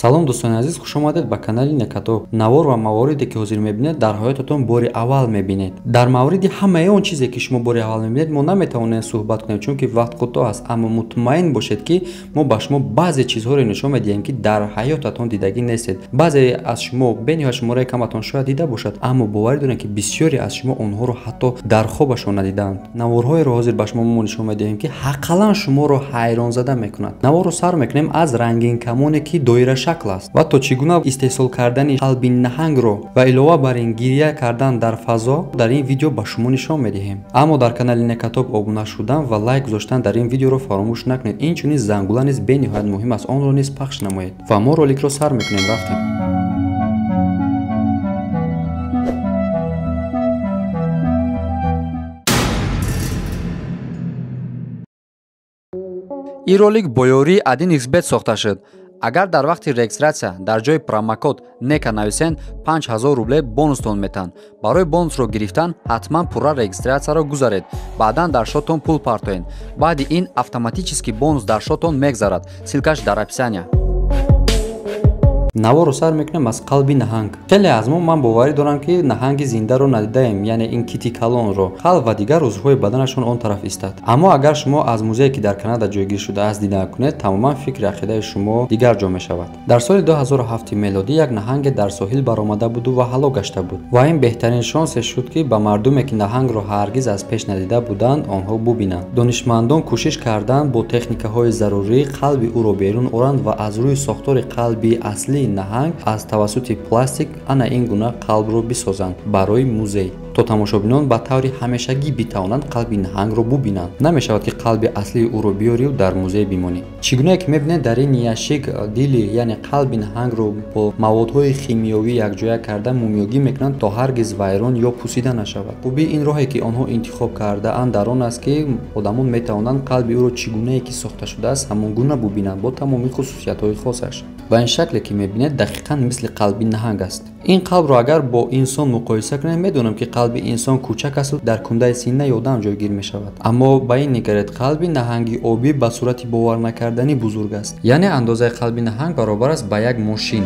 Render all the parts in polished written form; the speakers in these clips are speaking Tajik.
Салом дӯстони азиз, хуш омадед ба канали Некатоб. Навор ва мавориде ки ҳозир мебинед, дар ҳаётатон бори аввал мебинед. Дар мавриди ҳамаи он чизе ки шумо бори аввал мебинед, мо наметавонем суҳбат кунем, чунки вақт кӯтоҳ аст. Аммо мутмаин бошед, ки мо ба шумо баъзе чизҳоро нишон медиҳем, ки дар ҳаётатон дидагӣ нестед. Баъзе аз шумо бениҳоят шумораи каматон шояд дида бошад, аммо боварӣ дорем, ки бисёре аз шумо онҳоро ҳатто дар хобашон надидаанд. Наворҳоеро ҳозир ба шумо мо нишон медиҳем, ки ҳаққалан шуморо ҳайронзада мекунад. Наворро сар мекунем аз рангинкамоне, ки доира шакл аст ва то чӣ гуна истеҳсол кардани қалби наҳангро ва илова бар ин гиря кардан дар фазо дар ин видео ба шумо нишон медиҳем. Аммо дар канали Некатоб обуна шудан ва лайк гузоштан дар ин видеоро фаромӯш накунед. Инчунин зангула низ бениҳоят муҳим аст, онро низ пахш намоед. Ва мо роликро сар мекунем. Рафтем. Ин ролик бо ёрии 1xBet сохта шуд. Агар дар вақти регистратсия дар ҷои промокод НЕКА нависен, 5000 рубле бонустон метаҳанд. Барои бонусро гирифтан ҳатман пурра регистратсияро гузаред, баъдан дар шотон пул партоед. Баъди ин автоматически бонус дар шотон мегзарад. Ссылкаш дар описания. Наворро сар мекунем аз қалби наҳанг. Хеле аз мо, ман боварӣ дорам, ки наҳанги зиндаро надидаем, яъне ин кити калонро. Қалб ва дигар узвҳои баданашон он тараф истад. Аммо агар шумо аз музее, ки дар Канада ҷойгир шудааст, дида кунед, тамоман фикри ақидаи шумо дигар ҷо мешавад. Дар соли 2007 мелодӣ як наҳанге дар соҳил баромада буду ва ҳалок гашта буд. Ва ин беҳтарин шонсе шуд, ки ба мардуме, ки наҳангро ҳаргиз аз пеш надида буданд, онҳо бубинанд. Донишмандон кӯшиш карданд бо техникаҳои зарурӣ қалби ӯро берун оранд ва аз рӯи сохтори қалби аслии наҳанг аз тавассути пластик ана ин гуна қалбро бисозанд барои музей, то тамошобинон ба таври ҳамешагӣ битавонанд қалби наҳангро бубинанд. Намешавад, ки қалби аслии ӯро биёрию дар музей бимонӣ. Чӣ гунае ки мебинед, дар ин яшик дили, яъне қалби наҳангро бо маводҳои химиёвӣ якҷоя карда мумиёгӣ мекунанд, то ҳаргиз вайрон ё пусида нашавад. Хубии ин роҳе, ки онҳо интихоб кардаанд, дар он аст, ки одамон метавонанд қалби ӯро чӣ гунае ки сохта шудааст, ҳамон гуна бубинанд бо тамоми хусусиятҳои хосаш. Ва ин шакле, ки мебинед, дақиқан мисли қалби наҳанг аст. Ин қалбро агар бо инсон муқоиса кунем, медонам, ки қалби инсон кӯчак асту дар кундаи синаи одам ҷойгир мешавад. Аммо ба ин нигаред, қалби наҳанги обӣ ба сурати боварнакарданӣ бузург аст. Яъне андозаи қалби наҳанг баробар аст ба як мошин.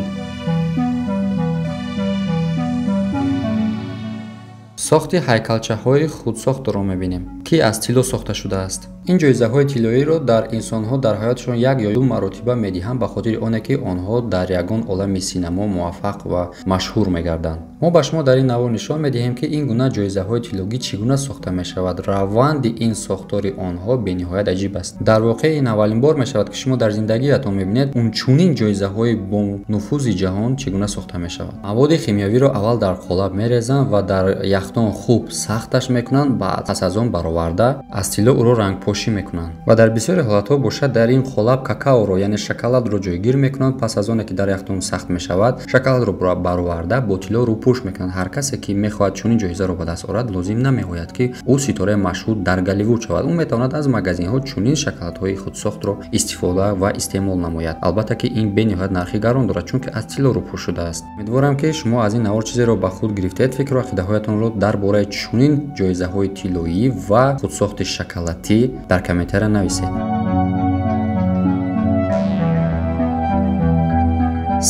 Сохти ҳайкалчаҳои худсохтро мебинем, ки аз тилло сохта шудааст. Ин ҷоизаҳои тиллоиро дар инсонҳо дар ҳаёташон як ё ду маротиба медиҳанд, ба хотири оне ки онҳо дар ягон олами синамо муваффақ ва машҳур мегарданд. Мо ба шумо дар ин навор нишон медиҳем, ки ин гуна ҷоизаҳои тиллогӣ чӣ гуна сохта мешавад. Раванди ин сохтори онҳо бениҳоят аҷиб аст. Дар воқеъ ин аввалин бор мешавад, ки шумо дар зиндагиятон мебинед унчунин ҷоизаҳои бонуфузи ҷаҳон чӣ гуна сохта мешавад. Маводи химиёвиро аввал дар қолаб мерезанд ва дар яхдон хуб сахташ мекунанд, баъд пас аз он бароварда аз тилло ӯро рангпошӣ мекунанд. Ва дар бисёри ҳолатҳо бошад, дар ин қолаб какаоро, яъне шоколадро ҷойгир мекунанд. Пас аз оне ки дар яхдон сахт мешавад, шоколадро бароварда бо тилло рӯпӯш мекунанд. Ҳар касе ки мехоҳад чунин ҷоизаро ба даст орад, лозим намеояд, ки ӯ ситораи машҳур дар Голливуд шавад. Ӯ метавонад аз магазинҳо чунин шоколадҳои худсохтро истифода ва истеъмол намояд. Албатта ки ин бениҳоят нархи гарон дорад, чунки аз тилло рӯпӯш шудааст. Умедворам, ки шумо аз ин навор чизеро ба худ гирифтед. Фикру ақидаҳоятонро дар бораи чунин ҷоизаҳои тиллоӣ ва худсохти шоколадӣ дар комментария нависед.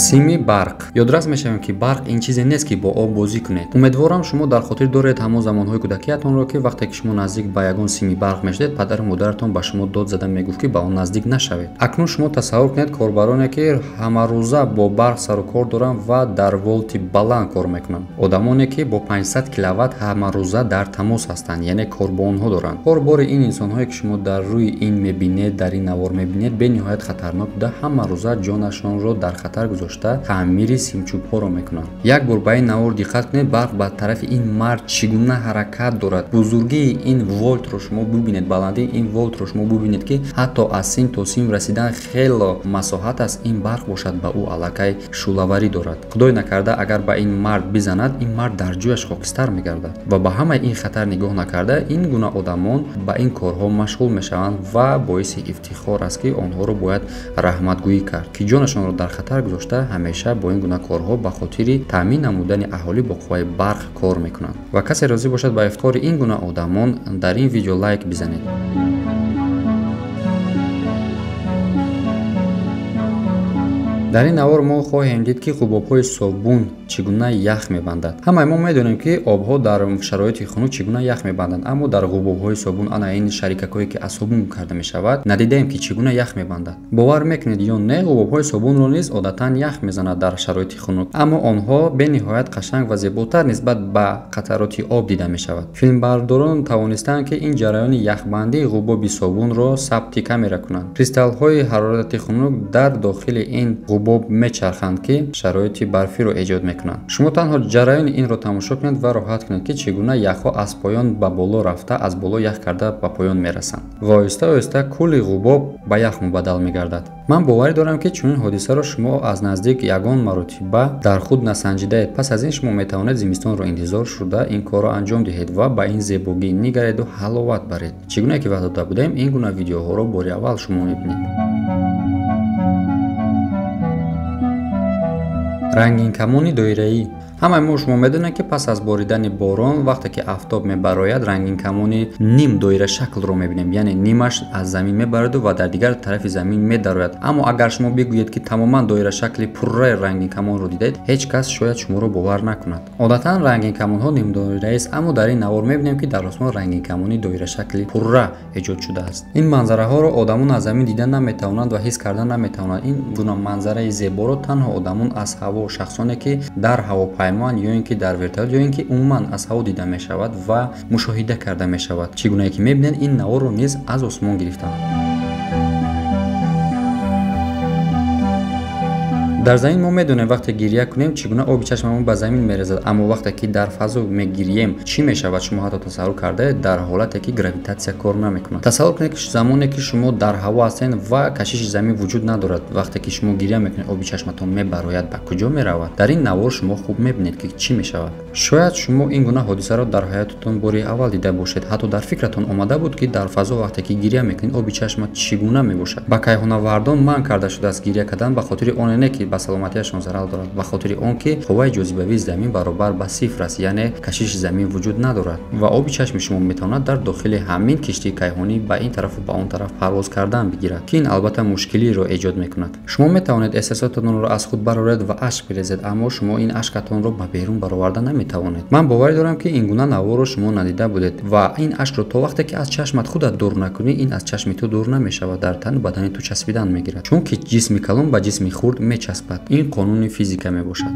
Сими барқ. Ёдрас мешавем, ки барқ ин чизе нест, ки бо об бозӣ кунед. Умедворам, шумо дар хотир доред ҳамон замонҳои кӯдакиятонро, ки вақте ки шумо наздик ба ягон сими барқ мешудед, падару модаратон ба шумо дод зада мегуфт, ки ба он наздик нашавед. Акнун шумо тасаввур кунед корбароне, ки ҳамарӯза бо барқ сару кор доранд ва дар волти баланд кор мекунанд. Одамоне, ки бо 500 киловатт ҳамарӯза дар тамос ҳастанд, яъне кор бо онҳо доранд. Корбори ин инсонҳое, ки шумо дар рӯи ин мебинед, дар ин навор мебинед, бениҳоят хатарнок буда, ҳамарӯза ҷонашонро дар хатар гузошта таъмири симчӯбҳоро мекунанд. Як бор ба ин навор диққат кунед, барқ ба тарафи ин мард чӣ гуна ҳаракат дорад. Бузургии ин волтро шумо бубинед, баландии ин волтро шумо бубинед, ки ҳатто аз сим то сим расидан хело масоҳат аст. Ин барқ бошад ба ӯ аллакай шӯълаварӣ дорад. Худой накарда, агар ба ин мард бизанад, ин мард дар ҷояш хокистар мегардад. Ва ба ҳамаи ин хатар нигоҳ накарда, ин гуна одамон ба ин корҳо машғул мешаванд ва боиси ифтихор аст, ки онҳоро бояд раҳматгӯӣ кард, ки ҷонашонро дар хатар гузошта ҳамеша бо ин гуна корҳо ба хотири таъмин намудани аҳолӣ бо қувваи барқ кор мекунанд. Ва касе розӣ бошад ба ифтихори ин гуна одамон, дар ин видео лайк бизанед. Дар ин навор мо хоҳем дид, ки ғубобҳои собун чӣ гуна ях мебандад. Ҳамаи мо медонем, ки обҳо дар шароити хунук чӣ гуна ях мебанданд, аммо дар ғубобҳои собун, ана ин шарикакҳое ки аз собун карда мешавад, надидаем, ки чӣ гуна ях мебандад. Бовар мекунед ё не, ғубобҳои собунро низ одатан ях мезанад дар шароити хунук, аммо онҳо бениҳоят қашанг ва зеботар нисбат ба қатароти об дида мешавад. Филмбардорон тавонистанд, ки ин ҷараёни яхбандии ғубоби собунро сабти камера кунанд. Кристаллҳои ҳарорати хунук дар дохили ин ғубоб мечарханд, ки шароити барфиро эҷод мекунанд. Шумо танҳо ҷараёни инро тамошо кунед ва роҳат кунед, ки чӣ гуна яхҳо аз поён ба боло рафта, аз боло ях карда ба поён мерасанд ва оҳиста оҳиста кулли ғубоб ба ях мубаддал мегардад. Ман боварӣ дорам, ки чунин ҳодисаро шумо аз наздик ягон маротиба дар худ насанҷидаед. Пас аз ин шумо метавонед зимистонро интизор шуда ин корро анҷом диҳед ва ба ин зебогӣ нигареду ҳаловат баред. Чӣ гуна ки ваъда дода будем, ин гуна видеоҳоро бори аввал шумо мебинед. Рангинкамони доираӣ. Ҳамаи мо шумо медонем, ки пас аз боридани борон, вақте ки афтоб мебарояд, рангинкамони ним доира шаклро мебинем, яъне нимаш аз замин мебарояду ва дар дигар тарафи замин медарояд. Аммо агар шумо бигӯед, ки тамоман доира шакли пурраи рангинкамонро дидаед, ҳеҷ кас шояд шуморо бовар накунад. Одатан рангинкамонҳо нимдоираист, аммо дар ин навор мебинем, ки дар осмон рангинкамони доира шакли пурра эҷод шудааст. Ин манзараҳоро одамон аз замин дида наметавонанд ва ҳис карда наметавонанд. Ин гуна манзараи зеборо танҳо одамон аз ҳаво, шахсоне ки дар ҳавопаймо ё ин ки дар вертолёт, ё ин ки умуман аз ҳаво дида мешавад ва мушоҳида карда мешавад. Чӣ гунае ки мебинед, ин наворро низ аз осмон гирифтанд. Дар замин мо медонем, вақте гиря кунем, чӣ гуна оби чашмамон ба замин мерезад, аммо вақте ки дар фазо мегирьем, чӣ мешавад, шумо ҳатто тасаввур кардаед, дар ҳолате ки гравитатсия кор намекунад. Тасаввур кунед, ки замоне ки шумо дар ҳаво ҳастед ва кашиши замин вуҷуд надорад, вақте ки шумо гиря мекунед, оби чашматон мебарояд, ба куҷо меравад? Дар ин навор шумо хуб мебинед, ки чӣ мешавад. Шояд шумо ин гуна ҳодисаро дар ҳаётатон бори аввал дида бошед. Ҳатто дар фикратон омада буд, ки дар фазо вақте ки гиря мекунед, оби чашмат чӣ гуна мебошад. Ба кайҳонавардон манъ карда шудааст гиря кардан ба хотири оне не ки ба саломатиашон зарар дорад, ба хотири он ки қувваи ҷозибавии замин баробар ба сифр аст, яъне кашиши замин вуҷуд надорад ва оби чашми шумо метавонад дар дохили ҳамин киштии кайҳонӣ ба ин тарафу ба он тараф парвоз кардан бигирад, ки ин албатта мушкилиро эҷод мекунад. Шумо метавонед эҳсосотатонро аз худ бароред ва ашк бирезед, аммо шумо ин ашкатонро ба берун бароварда наметавонед. Ман боварӣ дорам, ки ин гуна наворро шумо надида будед ва ин ашкро то вақте ки аз чашмат худат дур накунӣ, ин аз чашми ту дур намешавад, дар тану бадани ту часпидан мегирад, чунки ҷисми калон ба ҷисми хурд мечаспад. Ин қонуни физика мебошад.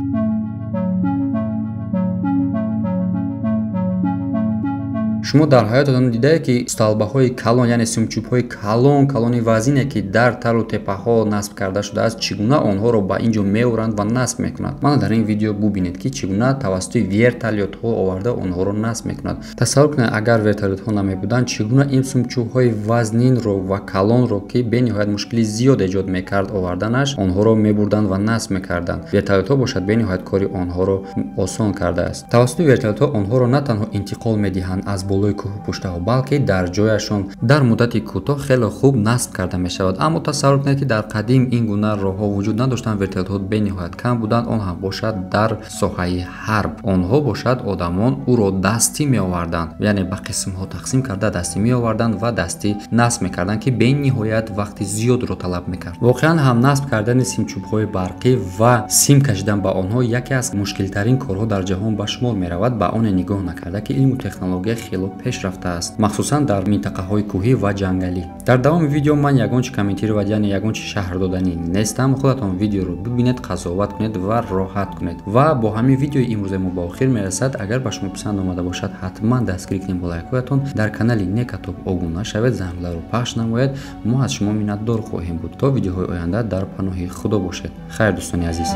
Шумо дар ҳаётатон дидаед, ки столбаҳои калон, яъне симчӯбҳои калон калони вазине, ки дар талу теппаҳо насб карда шудааст, чӣ гуна онҳоро ба ин ҷо меоранд ва насб мекунанд. Мана дар ин видео бубинед, ки чӣ гуна тавассути вертолётҳо оварда онҳоро насб мекунад. Тасаввур кунед, агар вертолётҳо намебуданд, чӣ гуна ин симчӯбҳои вазнинро ва калонро, ки бениҳоят мушкили зиёд эҷод мекард оварданаш, онҳоро мебурданд ва насб мекарданд. Вертолётҳо бошад бениҳоят кори онҳоро осон кардааст. Тавассути вертолётҳо онҳоро на танҳо интиқол медиҳанд аз болои кӯҳу пуштаҳо, балки дар ҷояшон дар муддати кӯтоҳ хеле хуб насб карда мешавад. Аммо тасаввур кунед, ки дар қадим ин гуна роҳҳо вуҷуд надоштанд, вертолётҳо бениҳоят кам буданд, он ҳам бошад дар соҳаи ҳарб. Онҳо бошад одамон ӯро дастӣ меоварданд, яъне ба қисмҳо тақсим карда дастӣ меоварданд ва дастӣ насб мекарданд, ки бениҳоят вақти зиёдро талаб мекард. Воқеан ҳам насб кардани симчӯбҳои барқӣ ва сим кашидан ба онҳо яке аз мушкилтарин корҳо дар ҷаҳон ба шумор меравад, ба оне нигоҳ накарда, ки илму технология хело пеш рафтааст, махсусан дар минтақаҳои кӯҳӣ ва ҷангалӣ. Дар давоми видео ман ягон чи комментировать, яъне ягон чи шаҳр доданӣ нестам. Худатон видеоро бибинед, қазоват кунед ва роҳат кунед. Ва бо ҳамин видеои имрӯзаи мо ба охир мерасад. Агар ба шумо писанд омада бошад, ҳатман дастгирӣ кунед бо лайкҳоятон, дар канали Некатоб обуна шавед, зангуларо пахш намоед. Мо аз шумо миннатдор хоҳем буд. То видеоҳои оянда дар паноҳи Худо бошед. Хайр, дӯстони азиз.